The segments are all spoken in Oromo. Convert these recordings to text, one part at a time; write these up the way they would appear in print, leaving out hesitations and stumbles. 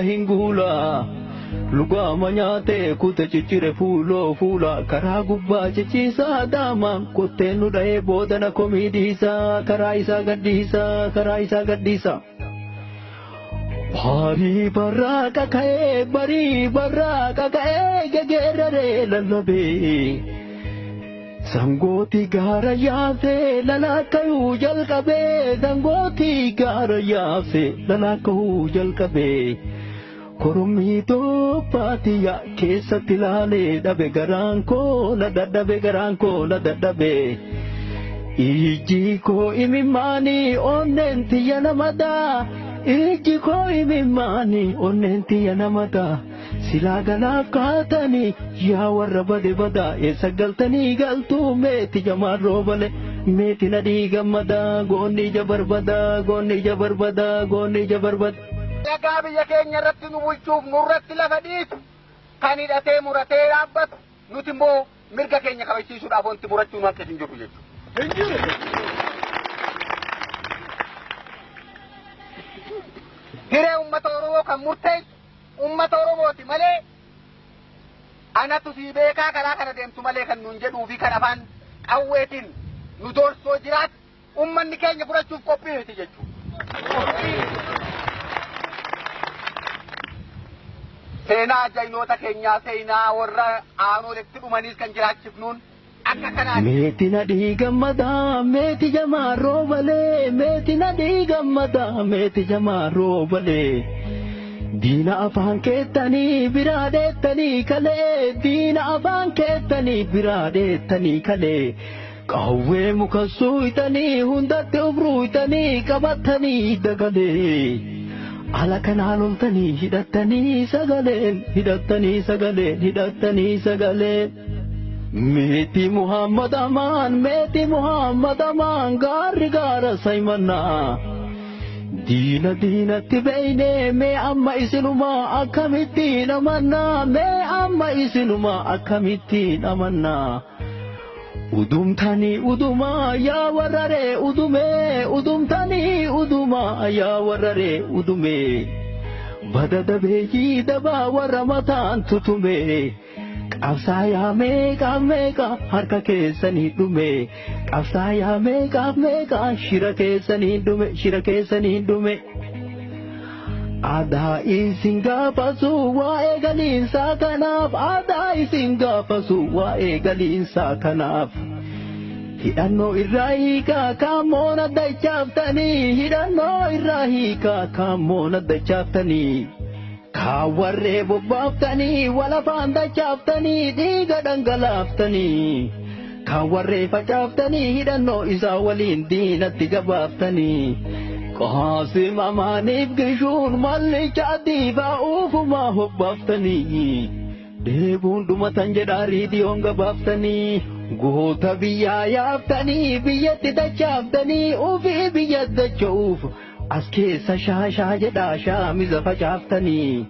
dhahin guula. Lugaama nyaatee kute ciccire fuuloo fuula karaa gubbaa ciciisaa daama kotteen nu dha'ee boodana komii dhiisaa karaa isaa gadhiisaa karaa isaa gadhiisaa. Barii barraa kaka'ee barii barraa kaka'ee gegeeraree lallabee. Sangooti gaara yaasee lalaakayuu jalqabee sangooti gaara yaasee lalaakayuu jalqabee. Korommii toophaatiya keessatti laalee dhabe garaan koo na dadhabe garaan koo na dadhabe. Ijji koo imimmaanii onneen tiyya namadaa. Ijji koo imimmaanii onneen tiyya namadaa. Silaa galaaf kaatanii yaa warra bade badaa eessa galtanii galtuu meeti jamaan roobale meeti nadhii gammadaa goonni ija barbadaa goonni ija barbadaa goonni ija barbadaa. Dhagaa biyya keenya irratti nu bulchuuf nurratti lafa dhiisu kan hidhatee muratee dhaabbatu nuti immoo mirga keenya kabachiisuudhaaf wanti murachuu nu akka hin jirru jechuudha. Hin jiru. Hiree uummata Oromoo kan murteessu uummata Oromooti malee anatu sii beekaa karaa kana deemtu malee kan nuun jedhuu fi kan afaan qawweetiin nu doorsoo jiraatu uummanni keenya fudhachuuf qophii miti jechuudha. Seenaa jayinoota keenyaa seenaa warra aanoletti dhumaniis kan jiraachifnuun akka kanaati. Meeti nadhii gammadaa meeti jamaa roobalee meeti nadhii gammadaa meeti jamaa roobalee. Diina afaan keettanii biraa dheettanii kalee diina afaan keettanii biraa dheettanii kalee. Qawwee muka suuyitanii hundatti ufruuyitanii qabatanii dagalee. Ala kanaa loltanii hidhattanii sagaleen hidhattanii sagaleen hidhattanii sagaleen. Meetii Muhammad Amaan meetii Muhammad Amaan gaarri gaara saymannaa. Diina diinatti beeynee mee amma isinumaa akkamittiin amannaa mee amma isinumaa akkamittiin amannaa. Udumtanii udumaa yaa warraree udumee udumtanii udumaa yaa warraree udumee. Bada dabeeyyii dabaa warra mataan tutumee. Qabsaayaa meeqa meeqa harka keessanii dhume. Qabsaayaa meeqa meeqa shira keessanii dhume shira keessanii dhume. Aadaa isin gaafasu waa'ee galiinsaa kanaaf aadaa isin gaafasu waa'ee galiinsaa kanaaf. Hidhannoo irraa hiikaa kaammoon adda chaaftanii hidhannoo irraa hiikaa kaammoon adda chaaftanii. Kaawwarree bobbaaftanii walafaan dachaaftanii dhiiga dhangalaaftanii. Kaawwarree facaaftanii hidhannoo isaa waliin diinatti gabaaftanii. Qaasim amaaniif gishuun mallicha adiifaa uufumaa hobbaaftanii. Deebuun dhumatan jedhaa riidiyoon gabaaftanii. Goota biyyaa yaaftanii biyyatti dachaaftanii ufii biyya dacha'uuf as keessa shaashaa jedhaa shaamiza facaaftanii.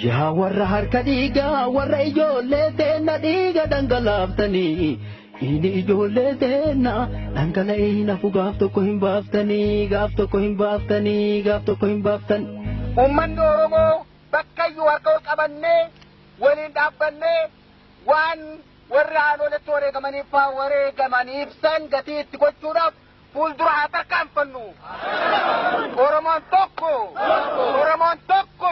Yaa warra harka dhiigaa warra ijoollee teenna dhiiga dhangalaaftanii. Inni ijoollee teenna dhangala'ee hin hafu gaaf tokko hin baaftanii gaaf tokko hin baaftanii gaaf tokko hin baaftan. Uummanni Oromoo bakka iyyuu harka ol qabannee waliin dhaabbannee waan warri aanoletti wareegamaniif faa wareegamaniif san gatii itti gochuudhaaf fuuldura haa tarkaanfannu. Oromoon tokko. Oromoon tokko.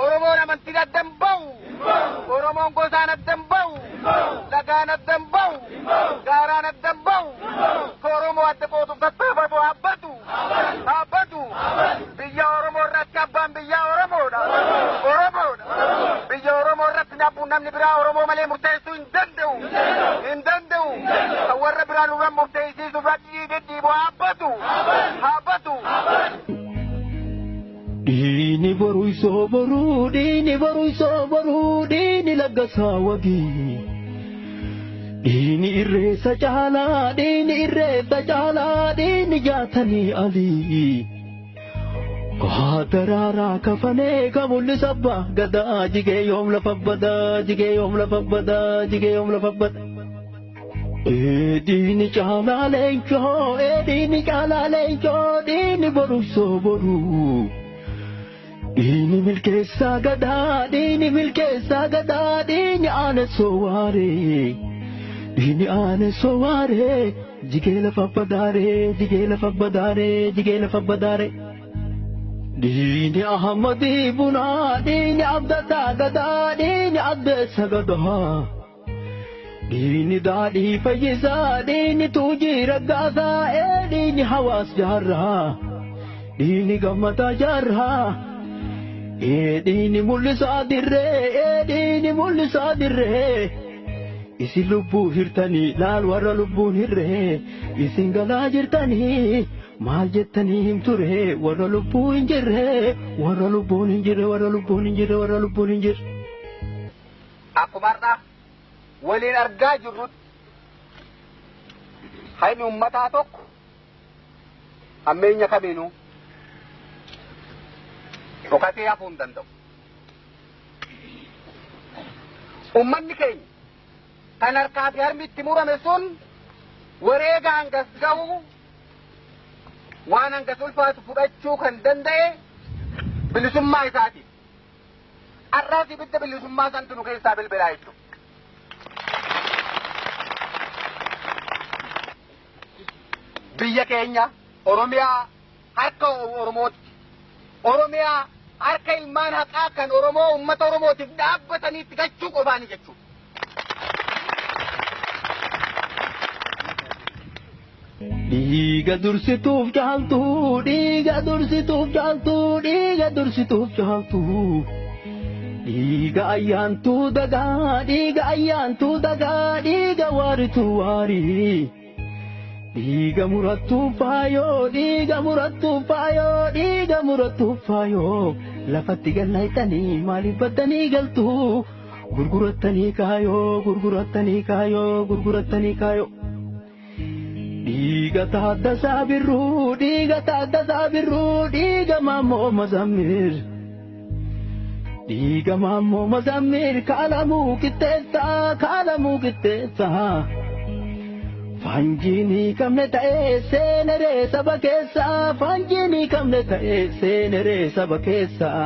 Oromoon amantiin adda hin bahu. Oromoon gosaan adda hin bahu. Lagaan adda hin bahu. Gaaraan adda hin bahu. Oromoo adda qooduuf tattaafatu haabbatu. Haabbatu. Biyya Oromoo irratti abbaan biyyaa Oromoodha. Oromoodha. Biyya Oromoo irratti nabbuun namni biraa Oromoo malee murteessuu hin danda'u. Hin danda'u. Kan warra biraa nurra murteessisuuf dhidhiibu haabbatu. Haabbatu. Dhiini boruu isoo boruu dhiini boruu isoo boruu dhiini laggasaa wagii. Dhiini irreessa caalaa dhiini irreessa caalaa dhiini jaatanii alii. Daraaraa kafanee ka mul'isa abbaa gadaa jigee yoom lafa badaa jigee yoom lafa badaa jigee yoom lafa badaa. Dhiini caalaa leencoo dhiini caalaa leencoo dhiini boruu isoo boruu. Dhiini milkeessaa gadaa, dhiini milkeessaa gadaa, dhiini aanessoo waaree. Dhiini aanessoo waaree, jigee lafa badaaree, jigee lafa badaaree, jigee lafa badaaree. Dhiini Ahmadii bunaa, dhiini abdataa gadaa, dhiini addeessa gadaa. Dhiini daadhii fayyisaa, dhiini tuujii raggaasaa, ee dhiini hawaas jaarraa. Dhiini gammataa jaarraa. Ee dhiini mul'isaa dirree, ee dhiini mul'isaa dirree. Isin lubbuu hirtanii laal warra lubbuun hirree, isin galaa jirtanii maal jettanii himture warra lubbuu hin jirre, warra lubbuun hin jirre, warra lubbuun hin jirre, warra lubbuun hin jirre. Akkuma har'a waliin argaa jirrutti hayni ummataa tokko hammeenya kamiinuu dhokatee hafuu hin danda'u. Ummanni keenya kan harkaa fi harmi itti murame sun wareega hangas ga'u waan hangas ulfaatu fudhachuu kan danda'e bilisummaa isaati. Har'aas ibidda bilisummaa santu nu keessaa bilbilaa jechuudha. Biyya keenya Oromiyaa harka Oromootti, Oromiyaa harka ilmaan haqaa kan Oromoo uummata Oromootiif dhaabbataniitti gachuu qofaani jechuudha. Dhiiga dursituuf caaltu, dhiiga dursituuf caaltu, dhiiga dursituuf caaltu. Dhiiga ayyaantuu dagaa, dhiiga ayyaantuu dagaa, dhiiga waarituu waarii. Dhiiga murattuu faayoo, dhiiga murattuu faayoo, dhiiga murattuu faayoo. Lafatti gallayxanii maaliif baddanii galtu? Gurgurattanii kaayoo, gurgurattanii kaayoo, gurgurattanii kaayoo. Dhiiga Taaddasaa Birruu, dhiiga Taaddasaa Birruu, dhiiga Maammoo Mazammir. Dhiiga Maammoo Mazammir kaalamuu qixxeessaa, kaalamuu qixxeessaa. Faanjiin hiikamne ta'ee seeneree saba keessaa, faanjiin hiikamne ta'ee seeneree saba keessaa.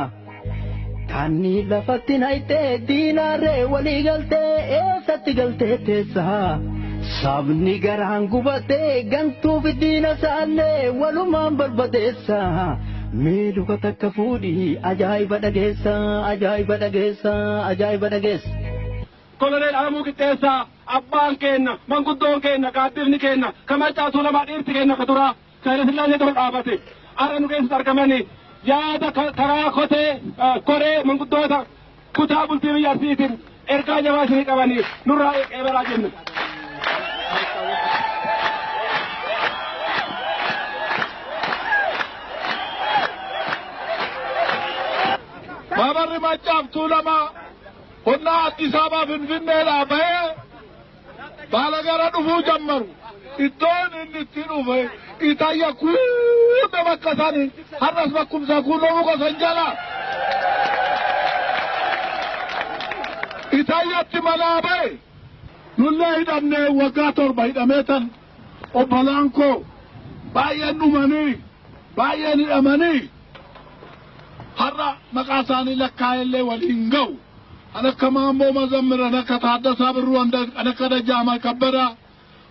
Taanni lafatti nayitee diinaarree walii galtee eessatti galtee teessaa. Sabni garaan gubatee gantuuf diina isaallee walumaan barbadeessa. Mee luka takka fuudhii ajaa'iba dhageessa, ajaa'iba dhageessa, ajaa'iba dhageessa. Koloneel Alamuu Qixxeessaa abbaan keenna, manguddoon keenna, gaaddifni keenna, ka Maccaa Tuulamaa dhiirti keenna ka duraa, ka Haile Sillaasee dura dhaabate. Har'a nu keessatti argamanii yaada karaa kotee koree manguddoota kutaa bultii biyya Arsiitiin ergaa jabaa isinii qabanii nurraa eebalaa jenna. Maabarri Maccaaf Tuulamaa honnaa Addis Ababaa Finfinneedhaa bahee Baalagara dhufuu jammaru. Iddoon inni itti dhufe itayya kuunna bakka sani har'as bakkumsa kuunna muka san jala. Itayyatti manaa bahe nullee hidhamnee waggaa 7 hidhamee tan obbolaan koo baay'een dhumanii baay'een hidhamanii har'a maqaa isaanii lakkaa'ellee waliin ga'u. An akka Maammoo Mazammir, an akka Taaddasaa Birruu, an akka Dajjaamaa Kabbadaa,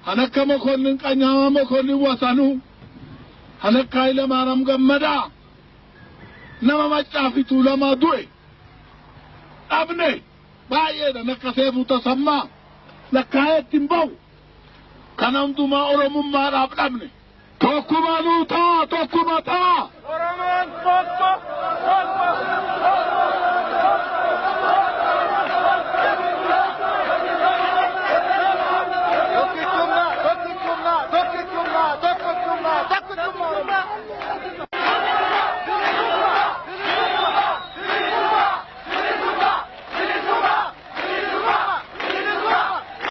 an akka Mokonnin Qanyaamaa Mokonnin Wasanuu, an akka Hayilamaariyaam Gammadaa nama Maccaa fi Tuulamaa du'e dhabne baay'eedha. An akka Seefuu Tasammaa lakkaa'ee ittiin ba'u kana hundumaa Oromummaadhaaf dhabne. Tokkuma nuu ta'a, tokkuma ta'a. Oromoon tokko,